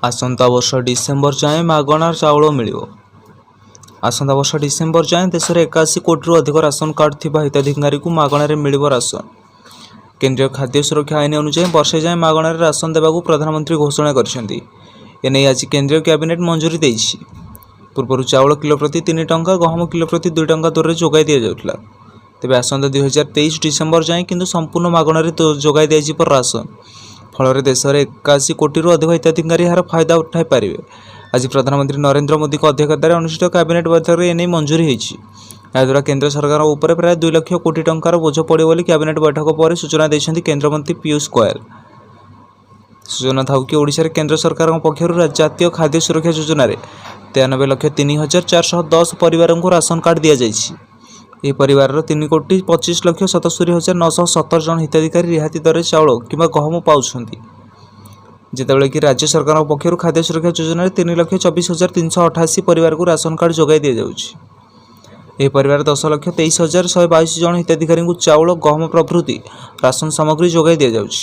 ଆସନ୍ତା ବର୍ଷ ଡିସେମ୍ବର ଯାଏଁ ମାଗଣା ଚାଉଳ ମିଳିବ। ଆସନ୍ତା ବର୍ଷ ଡିସେମ୍ବର ଯାଏଁ ଦେଶରେ 81 କୋଟିରୁ ଅଧିକ ରାସନ କାର୍ଡ଼ ଥିବା ହିତାଧିକାରୀଙ୍କୁ ମାଗଣାରେ ମିଳିବ ରାସନ। କେନ୍ଦ୍ରୀୟ ଖାଦ୍ୟ ସୁରକ୍ଷା ଆଇନ ଅନୁଯାୟୀ ବର୍ଷେ ଯାଏଁ ମାଗଣାରେ ରାସନ ଦେବାକୁ ପ୍ରଧାନମନ୍ତ୍ରୀ ଘୋଷଣା କରିଛନ୍ତି। ଏନେଇ ଆଜି କେନ୍ଦ୍ରୀୟ କ୍ୟାବିନେଟ୍ ମଞ୍ଜୁରୀ ଦେଇଛି। ପୂର୍ବରୁ ଚାଉଳ କିଲୋ ପ୍ରତି 3 ଟଙ୍କା, ଗହମ କିଲୋ ପ୍ରତି 2 ଟଙ୍କା ଦରରେ ଯୋଗାଇ ଦିଆଯାଉଥିଲା। ତେବେ ଆସନ୍ତା 2023 ଡିସେମ୍ବର ଯାଏଁ କିନ୍ତୁ ସମ୍ପୂର୍ଣ୍ଣ ମାଗଣାରେ ଯୋଗାଇ ଦିଆଯିବ ରାସନ। ଫଳରେ ଦେଶରେ 81 କୋଟିରୁ ଅଧିକ ହିତାଧିକାରୀ ଏହାର ଫାଇଦା ଉଠାଇ ପାରିବେ। ଆଜି ପ୍ରଧାନମନ୍ତ୍ରୀ ନରେନ୍ଦ୍ର ମୋଦିଙ୍କ ଅଧ୍ୟକ୍ଷତାରେ ଅନୁଷ୍ଠିତ କ୍ୟାବିନେଟ୍ ବୈଠକରେ ଏନେଇ ମଞ୍ଜୁରୀ ହୋଇଛି। ଏହାଦ୍ୱାରା କେନ୍ଦ୍ର ସରକାରଙ୍କ ଉପରେ ପ୍ରାୟ 2 ଲକ୍ଷ କୋଟି ଟଙ୍କାର ବୋଝ ପଡ଼ିବ ବୋଲି କ୍ୟାବିନେଟ୍ ବୈଠକ ପରେ ସୂଚନା ଦେଇଛନ୍ତି କେନ୍ଦ୍ରମନ୍ତ୍ରୀ ପୀୟୁଷ ଗୋୟଲ। ସୂଚନା ଥାଉ କି, ଓଡ଼ିଶାରେ କେନ୍ଦ୍ର ସରକାରଙ୍କ ପକ୍ଷରୁ ଜାତୀୟ ଖାଦ୍ୟ ସୁରକ୍ଷା ଯୋଜନାରେ 93,03,410 ପରିବାରଙ୍କୁ ରାସନ କାର୍ଡ଼ ଦିଆଯାଇଛି। ଏହି ପରିବାରର 3 କୋଟି 25 ଲକ୍ଷ 77 ହଜାର 917 ଜଣ ହିତାଧିକାରୀ ରିହାତି ଦରରେ ଚାଉଳ କିମ୍ବା ଗହମ ପାଉଛନ୍ତି, ଯେତେବେଳେ କି ରାଜ୍ୟ ସରକାରଙ୍କ ପକ୍ଷରୁ ଖାଦ୍ୟ ସୁରକ୍ଷା ଯୋଜନାରେ 3,24,388 ପରିବାରକୁ ରାସନ କାର୍ଡ଼ ଯୋଗାଇ ଦିଆଯାଉଛି। ଏହି ପରିବାର 10,23,122 ଜଣ ହିତାଧିକାରୀଙ୍କୁ ଚାଉଳ, ଗହମ ପ୍ରଭୃତି ରାସନ ସାମଗ୍ରୀ ଯୋଗାଇ ଦିଆଯାଉଛି।